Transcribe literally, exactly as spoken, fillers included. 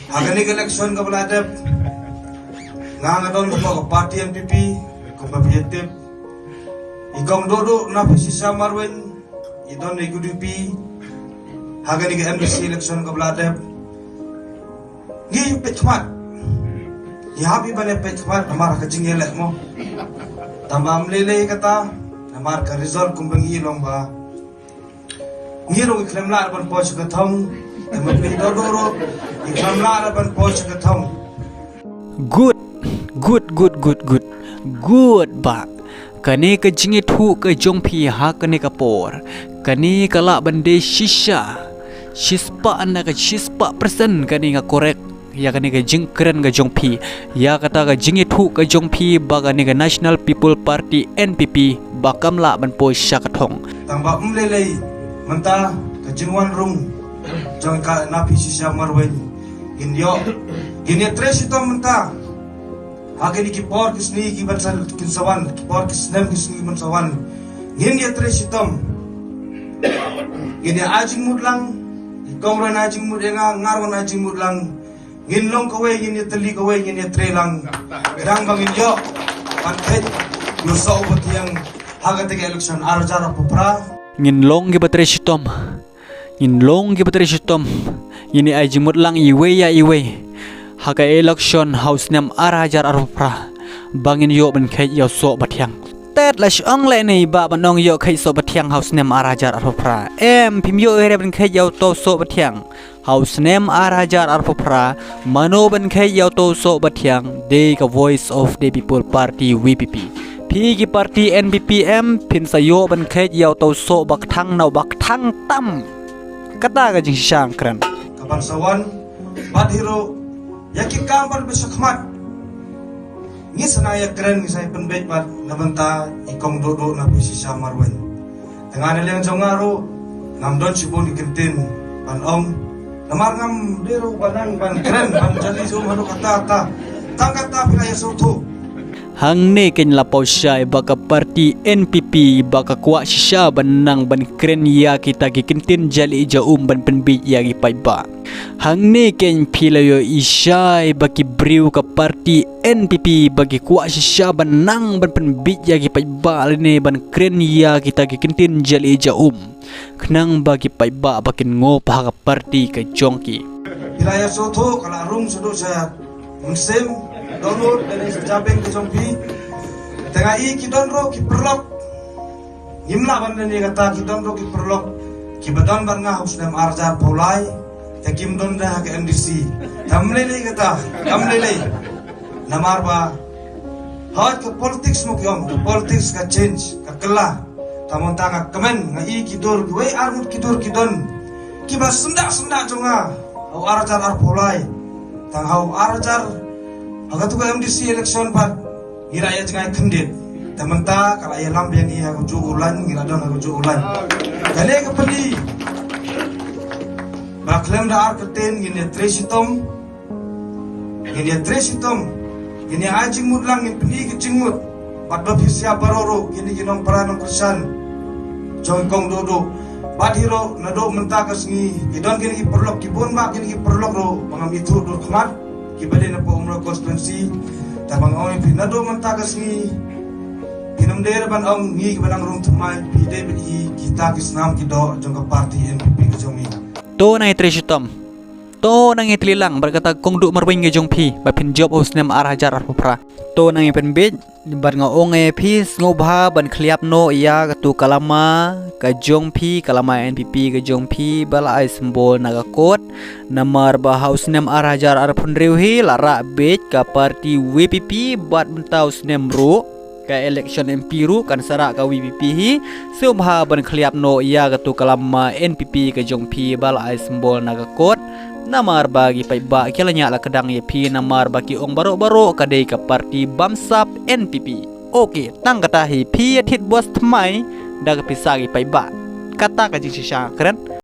Ha kane ka election kaba la dep, nga nga don hapoh ka party N P P, kumba phi tip. I Kong Dodo na phi shisha marwin, i don i U D P. Ha kane ka M D C election kaba la dep, ngi peit khmat. I hap i ban peit khmat namar ka jingïaleh mo. Tang ba ym lei lei kata, namar ka result kumba ngi long ba ngi ruh ngi khlem lah ban poi sha ka thong. Te ma phi Dodo ruh, ngi khlem lah ban poi sha ka thong. Good, good, good, good, good. Good ba. Kane ka jingïathuh ka jong phi ha kane ka por, kane ka lah ban dei shisha, shispah na ka shispah percent kane ka correct ïa kane ka jingkren ka jong phi, ïa kata ka jingïathuh ka jong phi ba kane ka National People Party, N P P, ba kam lah ban poi sha ka thong. Tang ba ym lei lei mynta ka jingwan rung jong ka na phi shisha marwin, ngin ïoh, ngin ïatrei shitom mynta. Ha kine ki por ki sngi ki ban sa, kin sa wan, ki por ki snem ki sngi ban sa wan, ngin ïatrei shitom. Ngin ïa ai jingmut lang, i Kong ruh un ai jingmut ïa nga, nga ruh ngan ai jingmut lang. Ngin long kawei, ngin ïatylli kawei, ngin ïatrei lang. Khnang ba ngin ïoh ban kheit ïa u soh uba thiang ha kata ka election ar hajar arphew phra. Ngin long kiba trei shitom. Ngin long kiba trei shitom. Ngin ïa ai jingmut lang iwei ïa iwei ha ka election ha u snem ar hajar arphew phra, ba ngin ïoh ban kheit ïa u soh ba thiang. Tet la shong lei ne i Bah ban ong ïoh kheit soh ba thiang ha u snem ar hajar arphew phra? Em, phim ïoh ei re ban kheit ïa uto u soh ba thiang ha u snem ar hajar arphew phra. Mano ban kheit ïa uto u soh ba thiang? Dei ka Voice of the People Party, V P P. Phi ki party N P P em, phin sa ïoh ban kheit ïa uto u soh ba kthang na uba kthang tam. Kata ka jingshisha nga kren. Ka ban sa wan bad hi ruh ïa ki kam ban bishakmat. Ngi sa nang ïa kren, ngi sa ïa pynbeit bad na bynta i Kong Dodo na phi shisha marwin. Te nga na liang jong nga ruh ngam don shibun ki ktien ban ong, namar ngam dei ruh ban nang ban kren ban jali jong haduh katta katta. Tang katta phi la ïa sngewthuh. Hangne kein la paw shai ba ka party N P P ba ka kwah shisha ban nang ban kren ïa kita ki ktien jali ja um ban pynbeit ïa ki paidbah. Hangne kein phi la ïohi shai ba ki briew ka party N P P ba ki kwah shisha ban nang ban pynbeit ïa ki paidbah lane ban kren ïa kita ki ktien jali ja um, khnang ba ki paidbah ba kin ngop ha ka party ka jong ki. Phi la ïa sngewthuh, ka la rung shaduh sha mynsiem, dohnud lane sha jabieng ka jong phi. Te nga i ki don ruh ki paralok. Ngim lah ban leh ïa kata, ki don ruh ki paralok kiba don bad nga ha u snem ar hajar arphew lai, te kim don de ha ka M D C. Te ym lei lei kata, ym lei lei. Namar ba hooid ka politics mo ki ong, ka politics ka change, ka kylla. Te mynta nga kmen, nga i ki dur, kiwei ar ngut ki dur ki don kiba syndah syndah jong nga ha u ar hajar arphew lai. Tang ha u ar hajar, ha katu ka M D C election pat ngi la ïa jngai khyndiat. Te mynta ka la ïalam biang ïa ka juh u lain, ngi la don ha ka juh u lain. Kane ka pyni ba khlem da ar ktien ngin ïa trei shitom. Ngin ïa trei shitom. Ngin ïa ai jingmut lang, ngin pyni ka jingmut. Bad ba phi sngewbha baroh ruh, kine ki nongpara nongkyrshan jong i Kong Dodo. Bad hi ruh naduh mynta ka sngi ki don kine ki paralok, ki bun bah kine ki paralok ruh ba ngam ithuh dur khmat, kiba dei na Umroi constituency. Te ba nga ong ïa phi, naduh mynta ka sngi phin ym dei re ban ong ngi kiba nang rung thymmai, phi dei bad i kita ki snam ki doh jong ka party N P P ka jong ngi. To nang ïa trei shitom. To nang ïa tylli lang bad kata ka Kong Dodo Marwein ka jong phi ba phin jop ha u snem ar hajar arphew phra. To nang ïa pynbeit. Bad nga ong ïa phi, sngewbha ban khliap noh ïa katu ka lama ka jong phi, ka lama N P P ka jong phi ba la ai symbol na ka kot. Namar ba ha u snem ar hajar arphew hynriew hi la rah beit ka party V P P, bad mynta u snem ruh ka election M P ruh kan sa rah ka V P P hi. Sngewbha ban khliap noh ïa katu ka lama N P P ka jong phi ba la ai symbol na ka kot. Namar ba ki paidbah ki la ñiah la kdang ïa phi, namar ba ki ong baroh baroh ka dei ka party bamsap N P P. Okay, tang kata hi, phi ïa thied bos thymmai da ka pisa ki paidbah. Kata ka jingshisha nga kren.